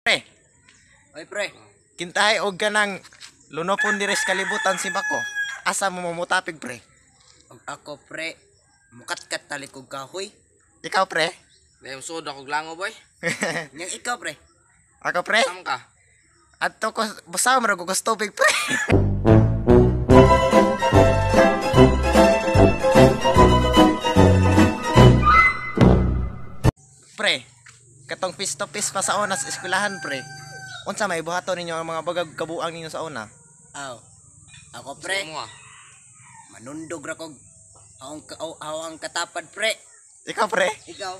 Pre, Oy pre, kintahay og kanang lunokon diri sa kalibutan si Bako. Asa mo mamutapig, pre? Og ako pre, mukatkat talikog kahoy. Ikaw, pre? Dahil sud ako lango, boy. Yang ikaw pre. Ako, pre? Sam ka? Adto ko busaw man ko tubig, pre. Pre, katong face to face pa sa una sa eskwelahan, pre. Unsa may buhaton ninyo ang mga bagag kabuang ninyo sa una? Aw. Ako pre, Mo ah. manundog ra kog awang katapad pre. Ikaw, pre? Ikaw,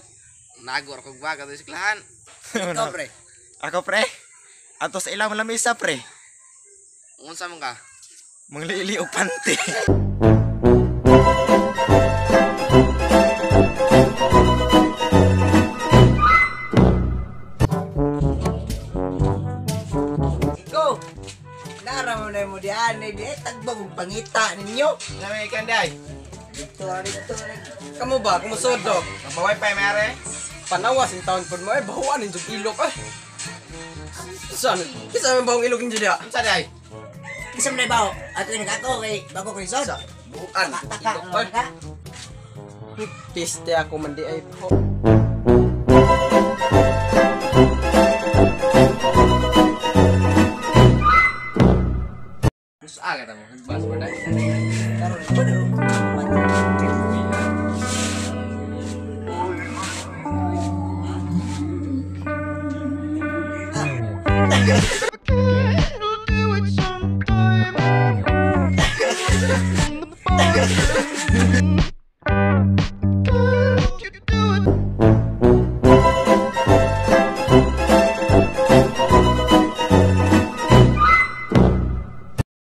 Nago ra kog baga sa eskwelahan. ikaw pre. Ako, pre? Ato sa ilang lamesa, pre. Unsa man ka? Manglili og panty. Ikaw. Nara mo na mo diyan eh, di tagbog og pangita ninyo. Nami kanday. Dito, dito, dito. Kamu ba? Kumusod do? Mabaway pa mere. Panawas in taon pod mo ay bahuan ninyo ilok ay. Saan? Kisa man bahong ilok ninyo diha? Unsa day? Isa man na bawo. Ato ni ako kay bago ko lisod. Buhuan. Taka, Ilok ay. taka. Piste ako man di ay baho. Gusto agad mo nagbas ba day? Karon ko do. Do it sometime.